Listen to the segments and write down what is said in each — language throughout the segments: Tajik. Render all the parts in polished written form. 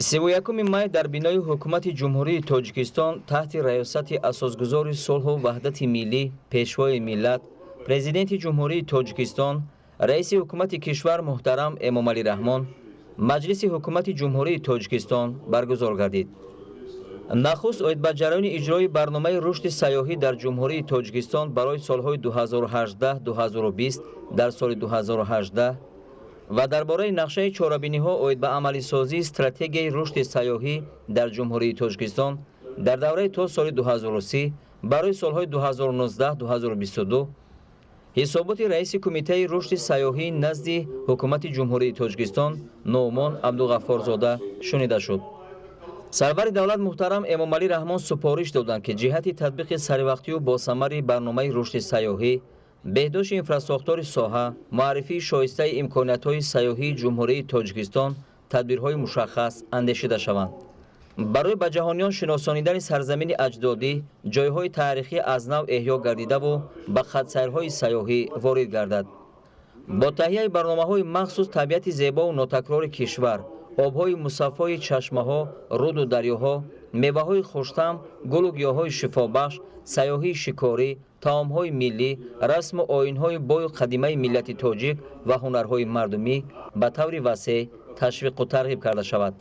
31 май дар бинои Ҳукумати Ҷумҳурии Тоҷикистон таҳти раёсати Асосгузори сулҳу ваҳдати миллӣ, Пешвои миллат, Президенти Ҷумҳурии Тоҷикистон, Раиси Ҳукумати кишвар муҳтарам Эмомалӣ Раҳмон Маҷлиси Ҳукумати Ҷумҳурии Тоҷикистон баргузор гардид. Нахуст оид ба ҷараёни иҷрои барномаи рушди сайёҳӣ дар Ҷумҳурии Тоҷикистон барои солҳои 2018-2020 дар соли 2018 ва дар бораи нақшаи чорабиниҳо оид ба амалисозии стратегияи рушди сайёҳӣ дар Ҷумҳурии Тоҷикистон дар давраи то соли 2030 барои солҳои 2019-2022 ҳисоботи раиси Кумитаи рушди сайёҳӣ назди Ҳукумати Ҷумҳурии Тоҷикистон Нуъмон Абдуғаффорзода шунида шуд. Сарвари давлат муҳтарам Эмомалӣ Раҳмон супориш доданд, ки ҷиҳати татбиқи саривақтию босамари барномаи рушди сайёҳӣ, беҳдошти инфрасохтори соҳа, муаррифии шоистаи имкониятҳои сайёҳии Ҷумҳурии Тоҷикистон тадбирҳои мушаххас андешида шаванд. Барои ба ҷаҳониён шиносонидани сарзамини аҷдодӣ, ҷойҳои таърихӣ аз нав эҳё гардидаву ба хатсайрҳои сайёҳӣ ворид гардад. Бо таҳияи барномаҳои махсус табиати зебову нотакрори кишвар, обҳои мусаффои чашмаҳо, руду дарёҳо, меваҳои хуштаъм, гулу гиёҳҳои шифобахш, сайёҳии шикорӣ, таомҳои миллӣ, расму оинҳои бою қадимаи миллати тоҷик ва ҳунарҳои мардумӣ ба таври васеъ ташвиқу тарғиб карда шавад.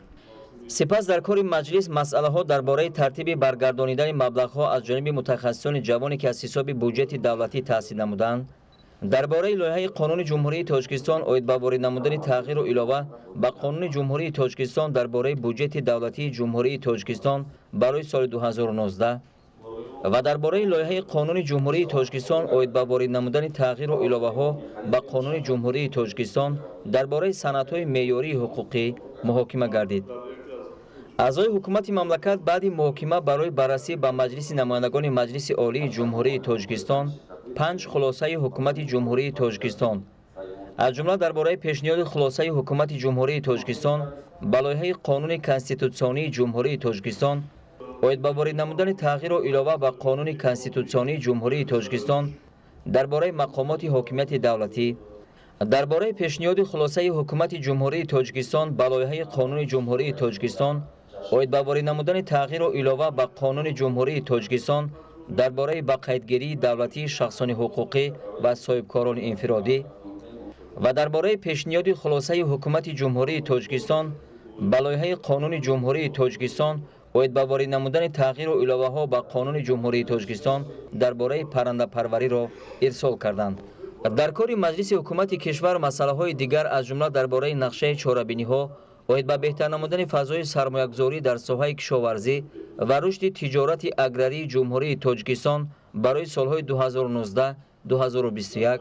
Сипас дар кори маҷлис масъалаҳо дар бораи тартиби баргардонидани маблағҳо аз ҷониби мутахассисони ҷавоне, ки аз ҳисоби буҷети давлатӣ таҳсил намуданд, дар бораи лоиҳаи Қонуни Ҷумҳурии Тоҷикистон оид ба ворид намудани тағйиру илова ба Қонуни Ҷумҳурии Тоҷикистон дар бораи буҷети давлатии Ҷумҳурии Тоҷикистон барои соли 2019 ва дар бораи лоиҳаи Қонуни Ҷумҳурии Тоҷикистон оид ба ворид намудани тағйиру иловаҳо ба Қонуни Ҷумҳурии Тоҷикистон дар бораи санадҳои меъёрии ҳуқуқӣ муҳокима гардид. Аъзои ҳукумати мамлакат баъди муҳокима барои баррасӣ ба Маҷлиси намояндагони Маҷлиси Олии Ҷумҳурии Тоҷикистон панҷ хулосаи Ҳукумати Ҷумҳурии Тоҷикистон, аз ҷумла дар бораи пешниҳоди хулосаи Ҳукумати Ҷумҳурии Тоҷикистон ба лоиҳаи Қонуни конститутсионии Ҷумҳурии Тоҷикистон оид ба ворид намудани тағйиру илова ба Қонуни конститутсионии Ҷумҳурии Тоҷикистон дар бораи мақомоти ҳокимияти давлатӣ, дар бораи пешниҳоди хулосаи Ҳукумати Ҷумҳурии Тоҷикистон ба лоиҳаи Қонуни Ҷумҳурии Тоҷикистон оид ба ворид намудани тағйиру илова ба Қонуни Ҷумҳурии Тоҷикистон дар бораи ба қайдгирии давлатии шахсони ҳуқуқӣ ва соҳибкорони инфиродӣ ва дар бораи пешниҳоди хулосаи Ҳукумати Ҷумҳурии Тоҷикистон ба лоиҳаи Қонуни Ҷумҳурии Тоҷикистон оид ба ворид намудани тағйиру иловаҳо ба Қонуни Ҷумҳурии Тоҷикистон дар бораи паррандапарвариро ирсол карданд. Дар кори Маҷлиси Ҳукумати кишвар масъалаҳои дигар, аз ҷумла дар бораи нақшаи чорабиниҳо оид ба беҳтар намудани фазои сармоягузорӣ дар соҳаи кишоварзӣ ва рушди тиҷорати аграрии Ҷумҳурии Тоҷикистон барои солҳои 2019-2021,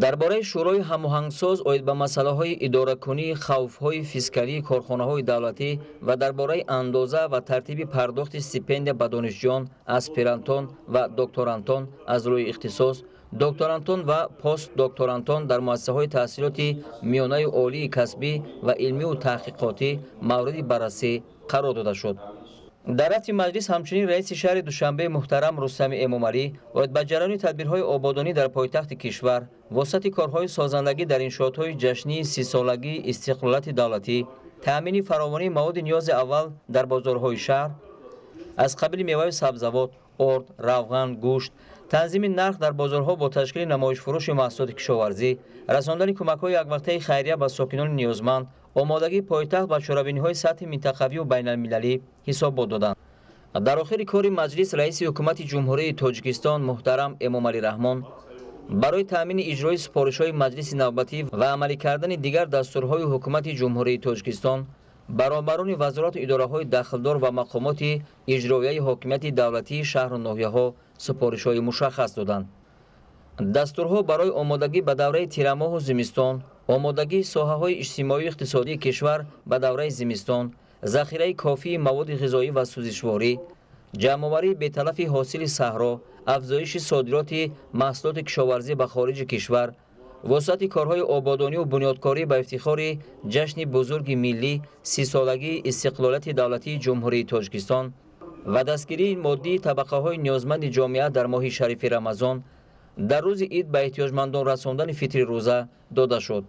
дар бораи Шӯрои ҳамоҳангсоз оид ба масъалаҳои идоракунии хавфҳои фискалии корхонаҳои давлатӣ ва дар бораи андоза ва тартиби пардохти стипендия ба донишҷӯён, аспирантон ва докторантон аз рӯи ихтисос, докторантон ва постдокторантон дар муассисаҳои таҳсилоти миёнаи олии касбӣ ва илмию таҳқиқотӣ мавриди баррасӣ қарор дода шуд. Дар рафти маҷлис ҳамчунин раиси шаҳри Душанбе муҳтарам Рустами Эмомалӣ оид ба ҷараёни тадбирҳои ободонӣ дар пойтахти кишвар, вусъати корҳои созандагӣ дар иншоотҳои ҷашнии 30-солагии истиқлолияти давлатӣ, таъмини фаровонии маводи ниёзи аввал дар бозорҳои шаҳр аз қабили меваю сабзавот, орд, равған, гӯшт, танзими нарх дар бозорҳо бо ташкили намоишфурӯши маҳсулоти кишоварзӣ, расондани кӯмакҳои яквақтаи хайрия ба сокинони ниёзманд, омодагии пойтахт ба чорабиниҳои сатҳи минтақавию байналмилалӣ ҳисобот доданд. Дар охири кори маҷлис раиси Ҳукумати Ҷумҳурии Тоҷикистон муҳтарам Эмомалӣ Раҳмон барои таъмини иҷрои супоришҳои маҷлиси навбатӣ ва амалӣ кардани дигар дастурҳои Ҳукумати Ҷумҳурии Тоҷикистон баробарони вазорату идораҳои дахлдор ва мақомоти иҷроияи ҳокимияти давлатии шаҳру ноҳияҳо супоришҳои мушаххас доданд. Дастурҳо барои омодагӣ ба давраи тирамоҳу зимистон, омодагии соҳаҳои иҷтимоию иқтисодии кишвар ба давраи зимистон, захираи кофии маводи ғизоӣ ва сӯзишворӣ, ҷамъоварии беталафи ҳосили саҳро, афзоиши содироти маҳсулоти кишоварзӣ ба хориҷи кишвар, вусъати корҳои ободонию бунёдкорӣ ба ифтихори ҷашни бузурги миллӣ 30-солагии истиқлолияти давлатии Ҷумҳурии Тоҷикистон ва дастгирии моддии табақаҳои ниёзманди ҷомеа дар моҳи шарифи Рамазон, дар рӯзи ид ба эҳтиёҷмандон расондани фитри рӯза дода шуд.